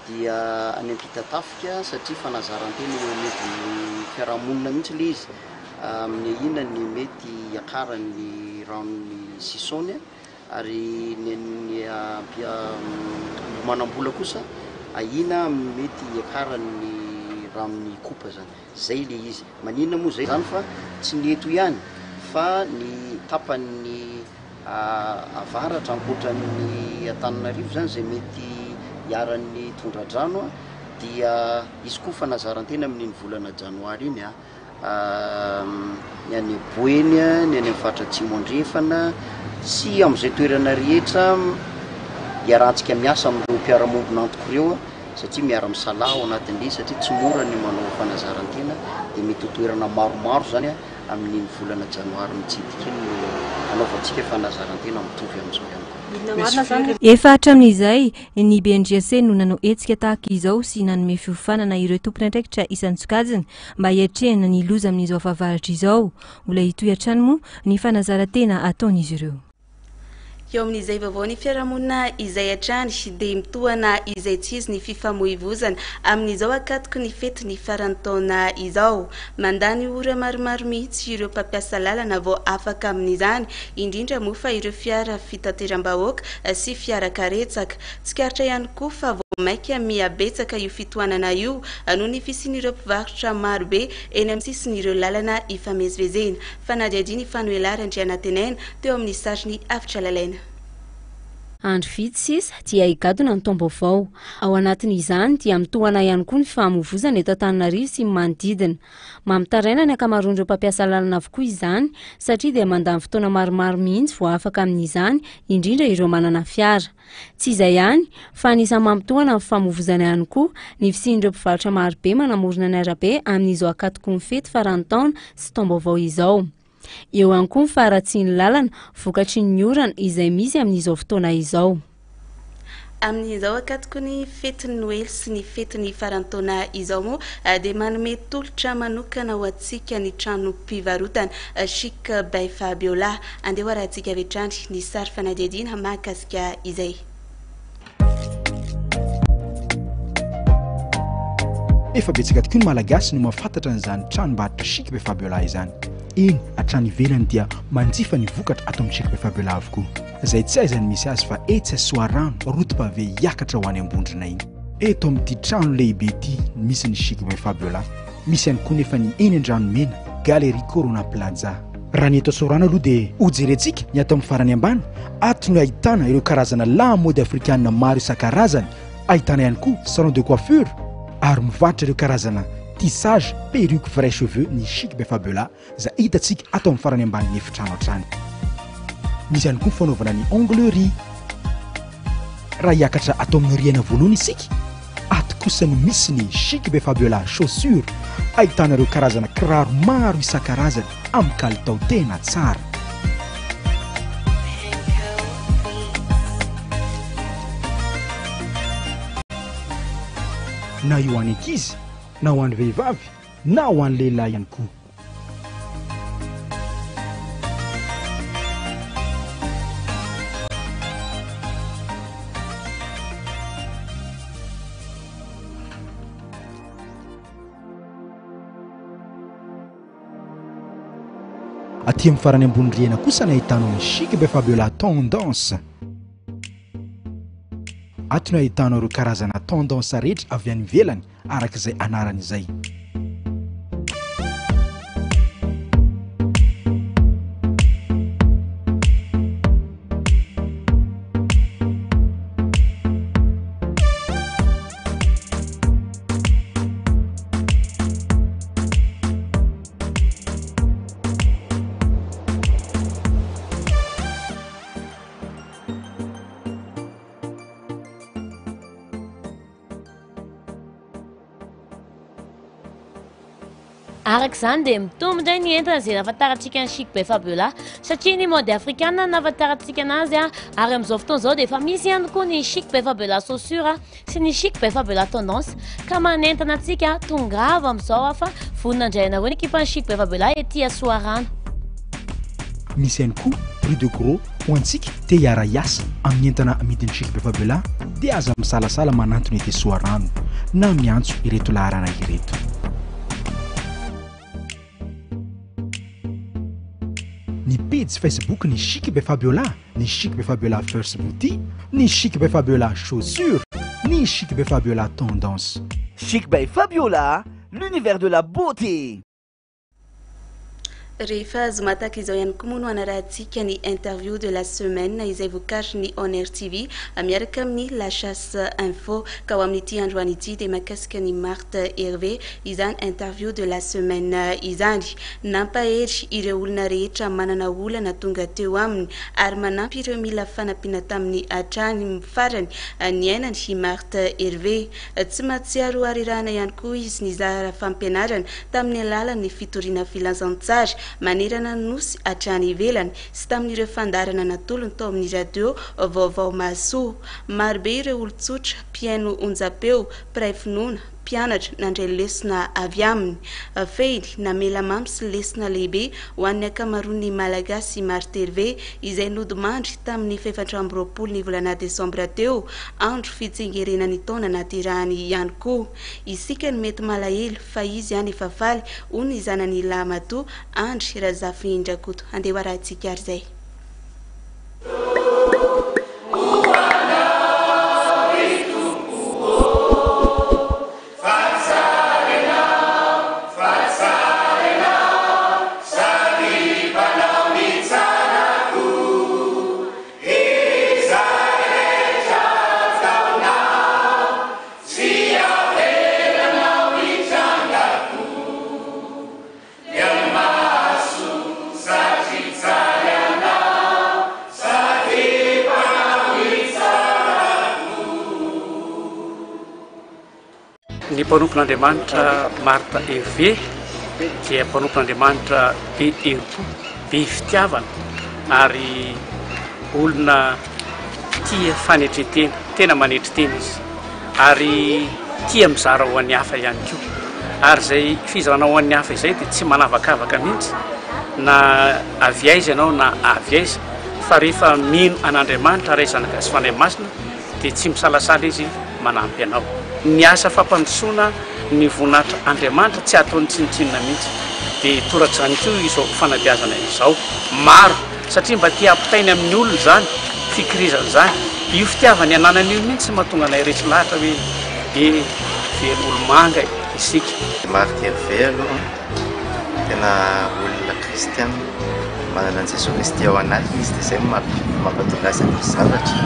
dia any Ampitatafika satria fanazaran-tena eo anivon'ny fiarahamonina mihitsy ilay izy amin'ny ahiana ny mety hiakaran'ny ranon'ny Sisaony ary ny any Ambohimanambola kosa ahiana amin'ny mety hiakaran'ny ranon'ny Ikopa izany. Izay ilay izy. Maninona moa izay izany fa tsy ny eto ihany fa ny tapan'ny avaratra ankoatra ny Antananarivo izany izay mety hiharan'ny tondra-drano dia hisy koa fanazaran-tena amin'iny volana janoary iny ny any Boeny, ny any amin'ny faritra Atsimo Andrefana sy amin'izay toerana rehetra iarahantsika miasa amin'ireo mpiara-mombon'antoko ireo satria miara-misalahy ao anatin'ilay izy satria tsy mora ny manao fanazaran-tena dia mety ho toerana maromaro izany amin'iny volana janoary mitsidika iny no hanaovantsika fanazaran-tena mitovy amin'izao ihany koa. Efa hatramin'izay, ny BNGRC no nanao hetsika tahaka izao sy nanome fiofanana ireo tompon'andraikitra isan-tsokajiny mba hiatrehana ny loza amin'izao fahavaratra izao. Mbola hitohy hatrany moa ny fanazaran-tena ataon'izy ireo. Eo amin'izay vaovaon'ny fiarahamonina izay hatrany dia mitohana izay tsy izy ny fifamoivozana amin'izao ankatoky ny fetin'ny faran'ny taona izao. Mandany ora maromaro mihitsy ireo mpampiasa lalana vao afaka amin'izany, indrindra moa fa ireo fiara fitateram-bahoaka sy fiara karetsaka. Tsikaritra ihany koa fa vao mainka miha betsaka io fitohanana io noho ny fisian'ireo mpivarotra marobe eny amin'ny sisin'ireo lalana ifamezivezena. Fanadihadiana i Fanoela Randrianantenaina teo amin'ny sarin'i Avotra Lalaina. Andro vitsy sisa dia higadona ny taom-baovao. Ao anatin'izany dia mitohana ihany koa ny fahamovozana eto Antananarivo sy ny manodidina. Mampitaraina ny ankamaroan'ireo mpampiasa lalana avokoa izany satria dia mandany fotoana maromaro mihitsy vao afaka amin'izany, indrindra ireo manana fiara. Tsy izay ihany fa anisan'ny mampitohana ny famovozana ihany koa ny fisian'ireo mpivarotra marobe manamorona ny arabe amin'izao ankatoky ny fety faran'ny taona sy taom-baovao izao. Eo ihany koa ny faharatsian'ny lalana vokatry ny orana izay misy amin'izao fotoana izao. Amin'izao ankatoky ny fetin'ny Noely sy ny fetin'ny faran'ny taona izao moa dia manome tolotra manokana ho antsika ny tranom-pivarotana Chic by Fabiola. Andeha ho arahantsika avy hatrany ny sary fanadihadiana mahakasika izay. Efa betsaka tokoa ny Malagasy no mahafantatra an'izany tranombarotra Chic by Fabiola izany. Eny, hatrany ivelany dia manjifa ny vokatra ato amin'ny Chic by Fabiola avokoa. Izay tsy aiza ny misy azy fa etsy Soarano, route pavé hiakatra ho any Ambondrona iny. Eto amin'ity trano lehibe ity misy ny Chic by Fabiola. Misy ihany koa nefa ny eny Andranomena, Galerie Corona Plaza. Raha ny eto Soarano aloha dia hojerentsika ny ato amin'ny farany ambany, ato no ahitana ireo karazana lamaody afrikanina maro isan-karazany, ahitana ihany koa salon de coiffure ary mivarotra ireo karazana tissage, perruque vrai cheveux ny Chic by Fabiola izay hitantsika ato amin'ny farany ambanin'ny efitrano hatrany. Misy ihany koa ny fanaovana ny onglerie. Raha hiakatra ato amin'ny rihana voalohany isika, ato kosa no misy ny Chic by Fabiola chaussure, ahitana ireo karazana kiraro maro isan-karazany amin'ny kalitao tena tsara. Na io an'ny ankizy, na ho an'ny vehivavy, na ho an'ny lehilahy ihany koa. Aty amin'ny farany ambony rihana kosa no ahitanao ny Chic by Fabiola Tendance. Ato no ahitanao ireo karazana tendance rehetra avy any ivelany araka izay anarany izay. Araka izany dia mitombo indray ny entana izay nahafantarantsika ny Chic by Fabiola satria ny mode afrikana no nahafantarantsika anazy ary amin'izao fotoana izao dia efa misy ihany koa ny Chic by Fabiola chaussure sy ny Chic by Fabiola tendance ka manentana antsika tongava amin'izao fa vonona handray anareo ny ekipan'ny Chic by Fabiola ety Soarano. Misy ihany koa prix de gros ho antsika te hiara-hiasa amin'ny entana amidin'ny Chic by Fabiola dia aza misalasala manantona ety Soarano na miantso ireto laharana ireto. Ny pejy Facebook ny Chic by Fabiola, ny Chic by Fabiola First Beauty, ny Chic by Fabiola Chaussures, ny Chic by Fabiola Tendance. Chic by Fabiola, l'univers de la beauté! Rehefa zoma tahaka izao ihany koa moa no hanarahantsika ny interview de la semaine izay vokarin'ny On Air TV miaraka amin'ny La Chasse Info. Ka ho amin'ity androany ity dia mahakasika an'i Marthe Hervé izany interview de la semaine izany. Nampahery ireo olona rehetra manana olana tonga teo aminy ary manampy ireo mila fanampiana tamin'ny hatrany farany niainany i Marthe Hervé. Tsy mahatsiaro harerahana ihany koa izy nizara fampianarana tamin'ny alalan'ny fitoriana filazantsara manerana ny Nosy hatrany ivelany sy tamin'ireo fandaharana natolony tao amin'ny radio Vaovao Mahasoa. Marobe ireo olon-tsotra, mpihaino onjam-peo, mpiray finoana, mpianatra nandray lesona avy aminy. Fehiny, namela mamy sy lesona lehibe ho an'ny ankamaroan'ny Malagasy i Marthe Hervé izay nodimandry tamin'ny fahefatra amby roapolo ny volana desambra teo, andro fitsingerenan'ny taona nahaterahany ihany koa. Isika no mety malahelo fa izy any efa faly, hoy ny zanany lahimatoa Andry Razafindrakoto. Andeha ho arahintsika ary izay. mpanompon'Andriamanitra Marthe Hervé dia mpanompon'Andriamanitra be herim-po, be fitiavana ary olona tia fanetren-tena, tena manetry tena izy ary tia mizara ho an'ny hafa ihany koa. Ary izay fizarana ho an'ny hafa izay dia tsy manavakavaka mihitsy na avy aiza ianao na avy aiza fa rehefa mino an'Andriamanitra Ray Zanaka sy Fanahy Masina dia tsy misalasala izy manampy anao. Ny asa fampandrosoana ny voninahitr' Andriamanitra tsy ataony tsinontsinona mihitsy. Dia torak'izany koa izao fanabeazana izao. Maro, satria mba te hampitainy amin'ny olona izany fikirizana izany. Io fitiavany ananany io mihitsy no mahatonga anay resy lahatra hoe eh, very olo-manga isika. Marc Hervé aloha tena olona kristiana, manana an'i Jesoa Kristy ao anatiny izy dia izay no mampatonga azy hanao zavatra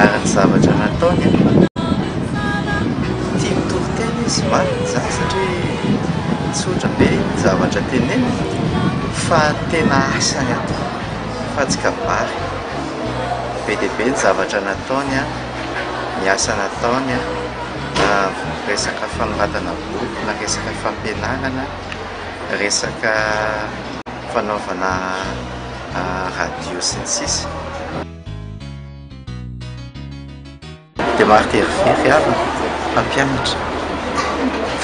ary ny zavatra nataony tia mitory teny izy, marina izany satria tsotra be ny zavatra teneniny fa tena asany ataony fa tsy kabary, be dia be ny zavatra nataony, ny asa nataony na resaka fanoratana boky na resaka fampianarana, resaka fanaovana radio sy ny sisa. Dia Marthe Hervé ry havana, mpampianatra,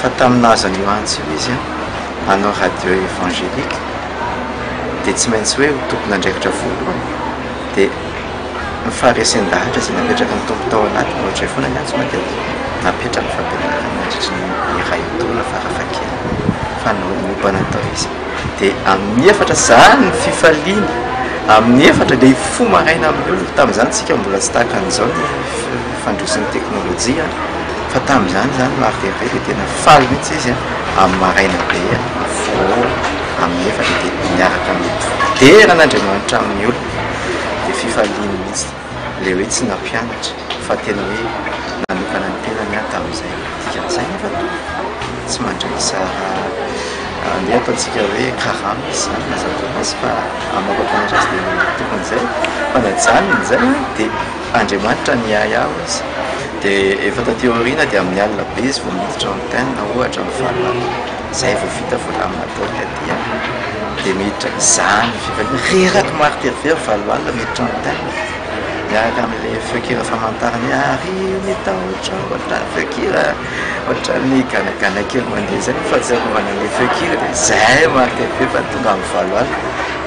fa tamin'ny nahazo an'io antso io izy hanao radio évangélique dia tsy maintsy hoe ho tompon'andraikitra voalohany dia ny faharesen-dahatra izay napetraky ny Tompo tao anatiny ohatray foana ny antso dia napetrany ny fampianarana nandritry ny iray taona farafahakeliny fa niompana tao izy dia amin'ny efatra izany ny fifaliana amin'ny efatra dia hifoha maraina amin'ny olona tamin'izany tsika mbola tsy tahaka an'izao ny fandrosoan'ny teknolojia fa tamin'izany izany Marc Hervé dia tena faly mihitsy izy amin'ny maraina be mifoha amin'ny efatra dia miaraka midera an'Andriamanitra amin'ny olona dia fifaliany mihitsy ilay hoe tsy nampianatra fa tena hoe nanokana ny tenany aho tamin'izay. Dikan'izay nefa tompoko tsy mandray zara andeha ataontsika hoe karama izy izany mazava ho azy fa amin'ny maha mpampianatra azy dia tokony izay fa najanony izay dia Andriamanitra niahy ahy hoy izy dia efa taty aoriana dia amin'ny alina be izy vao miditra antenne ohatra amin'ny valo alina izay vao vita vao lamina daholo ny aty an dia miditra izany fifaliana reraka maro tery very valo alina miditra antenne miaraka amin'ilay feon-kira famantarana hoe ary ny tahotra ohatran'ny feon-kira ohatran'ny ganagana kely mandeha izay ny fahatsiarovana an'ilay feon-kira dia izay maro tery be fa tonga amin'ny valo alina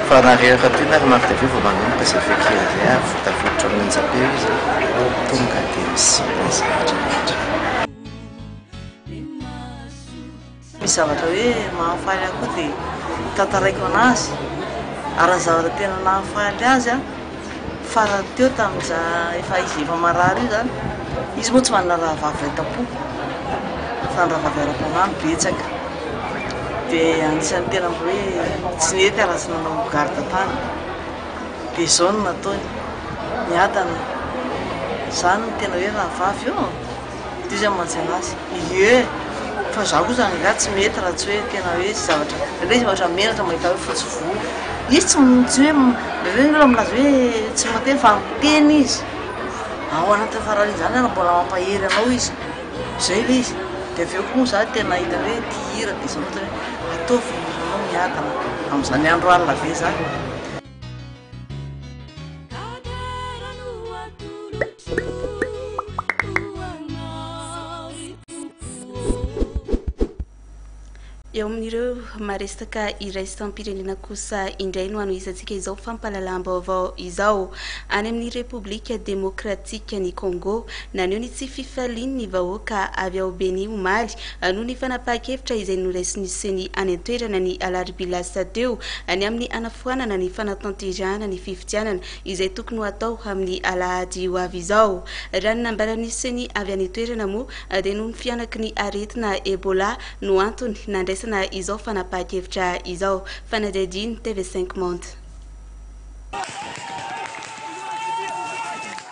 fa na reraka toy inona ary maro tery be vao manomboka izay feon-kira izay ary vao tafiditra amin'ny onjam-peo izy tonga dia miseho ny zavatra rehetra. Misy zavatra hoe mahafaly ahy koa dia tantaraiko anazy ary ny zavatra tena nahafaly azy an, farany teo tamin'iza efa izy efa marary io izany, izy moa tsy manana rahavavy iray tam-po fa ny rahavavy ara-panahy no betsaka, dia anisan'ny tena mba hoe tsy nety aho raha tsy nanao garde tany, dia izao no nataony, niadana, izany no tena hoe rahavavy ô! Dia izy mantsy anazy, ie, fa za kosa angaha tsy mety raha tsy hoe tena hoe zavatra, indraindray izy ohatra menatra mahita hoe fotsy volo, izy tsy tsy hoe, indraindray ny olona milaza hoe tsy mahateny fa miteny izy, ao anatin'ny farariny izany ary mbola mampahery anao izy, zay ilay izy, dia avy eo koa moa za tena hita hoe tia hira dia zao no atao hoe ataovy ny hiranao miadana amin'izany andro alina be izany. Eo amin'ireo maresaka iraisam-pirenena kosa indray no hanohizantsika izao fampahalalam-baovao izao. Any amin'ny Repoblika Demokratikan'i Congo, naneho ny tsy fifaliany ny vahoaka avy ao Beni omaly noho ny fanapahan-kevitra izay noraisin'ny Ceni any an-toerana ny alarobia lasa teo ny amin'ny hanafoanana ny fanatanterahana ny fifidianana izay tokony ho atao amin'ny alahady ho avy izao. Raha ny nambaran'ny Ceni avy any an-toerana moa dia noho ny fihanaky ny aretina Ebola no antony nandraisana izao fanapahan-kevitra izao. Fanadihadian'ny TV Cinq Monde.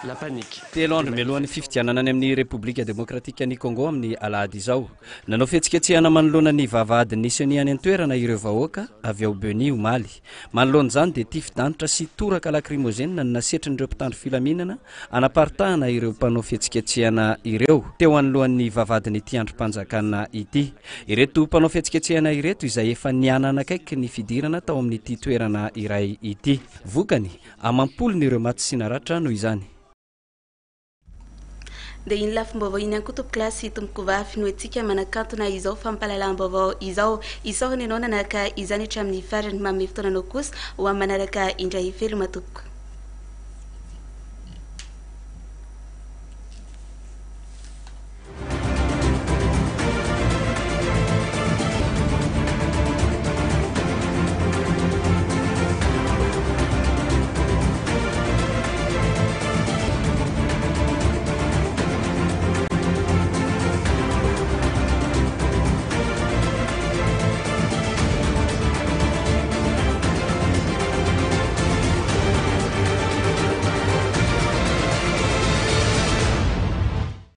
La panique. Telo andro mialohan'ny fifidianana any amin'ny Repoblika Demokratikan'i Congo amin'ny alahady izao. Nanao fihetsiketsehana manoloana ny vavahadin'ny Ceni any an-toerana ireo vahoaka avy ao Beni omaly. Manoloana izany dia tifi-danitra sy toraka lakrimôzenina no nasetrin'ireo mpitandro filaminana hanaparitahana ireo mpanao fihetsiketsehana ireo teo anoloan'ny vavahadin'ity andrim-panjakana ity. Ireto mpanao fihetsiketsehana ireto izay efa nihananakaiky ny fidirana tao amin'ity toerana iray ity. Vokany, amam-polony ireo maty sy naratra noho izany. Dia iny lafim-baovao iny ihany koa tompokolahy sy tompokovavy no entintsika manakantona izao fampahalalam-baovao izao. Isaorana ianao nanaraka izany hatramin'ny farany. Manome fotoana anao kosa ho amin'ny manaraka indray. Veloma tompoko.